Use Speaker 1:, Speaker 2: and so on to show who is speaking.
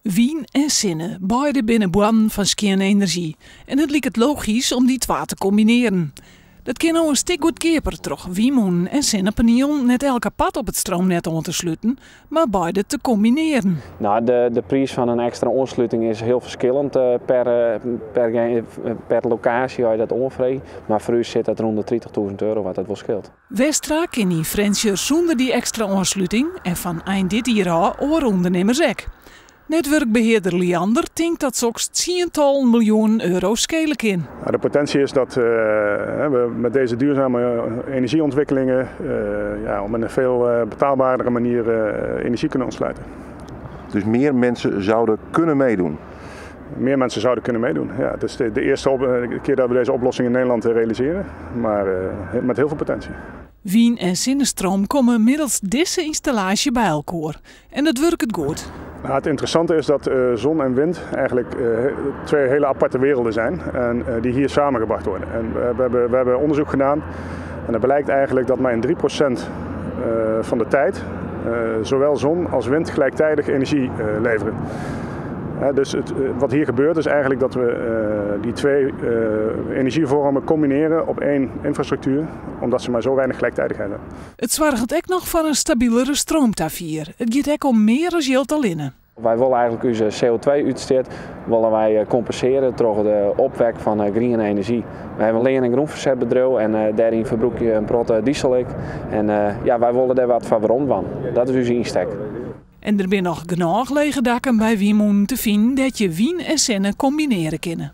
Speaker 1: Wyn en sinne, beide binne boarnen fan skjinne enerzjy. En it liket logysk om dy twa te kombinearjen. Dat kin no in stik goedkeaper troch wynmûnen en sinnepanielen net elk apart op it stroomnet oan te sluten, mar beide te kombinearjen.
Speaker 2: Nou, de priis fan in ekstra oansluting is hiel ferskillend per lokaasje as je dat oanfreegje. Mar foar ús sit dat rûn de €30.000, wat dat wol skeelt.
Speaker 1: Westra kin yn Frjentsjer sûnder dy ekstra oansluting en fan ein dit jier ôf oare ûndernimmers ek. Netwurkbehearder Liander tinkt dat soks tsientallen miljoenen euro skele kin.
Speaker 3: Nou, de potentie is dat we met deze duurzame energieontwikkelingen, ja, op een veel betaalbaardere manier energie kunnen ontsluiten.
Speaker 4: Dus meer mensen zouden kunnen meedoen?
Speaker 3: Meer mensen zouden kunnen meedoen. Ja, het is de eerste keer dat we deze oplossing in Nederland realiseren, maar met heel veel potentie.
Speaker 1: Wyn en sinnestroom komme middels dizze ynstallaasje by elkoar. En dat wurket goed.
Speaker 3: Nou, het interessante is dat zon en wind eigenlijk twee hele aparte werelden zijn en die hier samengebracht worden. En we hebben onderzoek gedaan en het blijkt eigenlijk dat maar in 3% van de tijd zowel zon als wind gelijktijdig energie leveren. Dus wat hier gebeurt is eigenlijk dat we die twee energievormen combineren op één infrastructuur, omdat ze maar zo weinig gelijktijdigheid hebben.
Speaker 1: It soarget ek noch foar in stabilere stroomtafier. It giet ek om mear as jild allinne.
Speaker 2: Wy wolle eigentlik ús CO2-útstjit wolle wy kompensearje troch de opwek fan griene enerzjy. Wy hawwe in lean- en grûnfersetbedriuw en dêryn ferbrûke je in protte diesel ek. En ja, wy wolle dêr wat foar werom dwaan. Dat is ús ynstek.
Speaker 1: En der binne noch genôch lege dakken by wynmûnen te finen dêr't je wyn en sinne kombinearje kinne.